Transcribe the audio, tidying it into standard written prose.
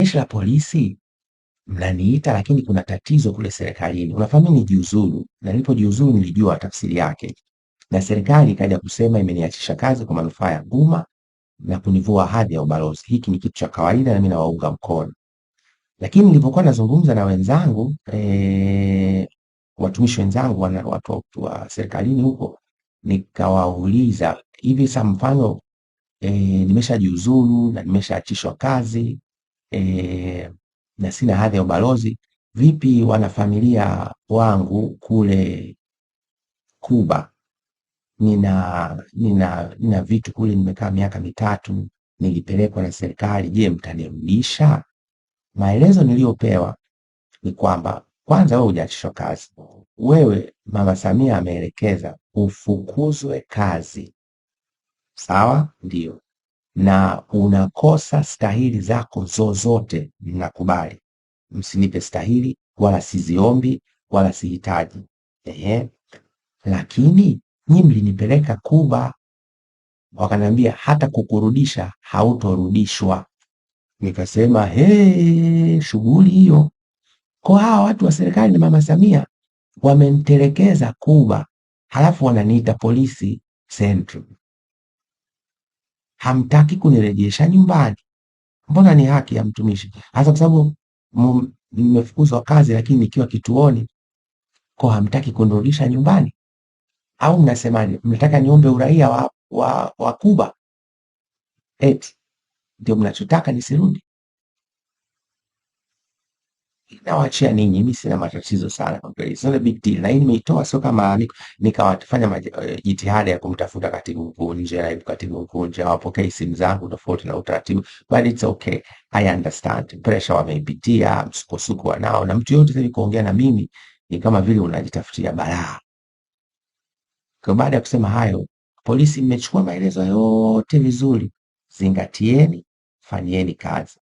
Jeshi la polisi mnaniita, lakini kuna tatizo kule serikalini. Unafahamu mimi nijiuzulu, na nilipojiuzulu nilijua tafsiri yake, na serikali ikaja kusema imeniachisha kazi kwa manufaa ya umma na kunivua hadhi ya ubalozi. Hiki ni kitu cha kawaida na mimi nawaunga mkono. Lakini nilipokuwa nazungumza na wenzangu watumishi wenzangu watu wa serikalini huko, nikawauliza hivi sasa, mfano nimeshajiuzulu na nimeshaachishwa kazi na sina hadhi ya ubalozi, vipi wanafamilia wangu kule Kuba? Nina vitu kule, nimekaa miaka 3, nilipelekwa na serikali. Je, mtanirudisha? Maelezo niliyopewa ni kwamba kwanza, wewe hujaachishwa kazi, wewe Mama Samia ameelekeza ufukuzwe kazi, sawa? Ndio, na unakosa stahili zako zozote. Nakubali, msinipe stahili wala siziombi wala sihitaji. Ehe, lakini nyi mlinipeleka Kuba, wakaniambia hata kukurudisha hautorudishwa. Nikasema he, shughuli hiyo. Kwa hawa watu wa serikali na Mama Samia wamenitelekeza Kuba, halafu wananiita polisi Central, hamtaki kunirejesha nyumbani. Mbona ni haki ya mtumishi, hasa kwa sababu nimefukuzwa kazi, lakini nikiwa kituoni, kwa hamtaki kunirudisha nyumbani? Au mnasemaje? Mnataka niombe uraia wa Kuba? Eti ndio mnachotaka nisirudi? Nawaachia ninyi, mimi sina matatizo sana kwa kweli, it's not a big deal. Na hii nimeitoa sio kama nikawafanya jitihada ya kumtafuta katibu mkuu nje, naibu katibu mkuu nje, hawapokei simu zangu tofauti na utaratibu, but it's okay, I understand. Pressure wameipitia, msukosuko wanao, na mtu yote sasa kuongea na mimi ni kama vile unajitafutia balaa. Kwa baada ya kusema hayo, polisi, mmechukua maelezo yote vizuri, zingatieni, fanyieni kazi.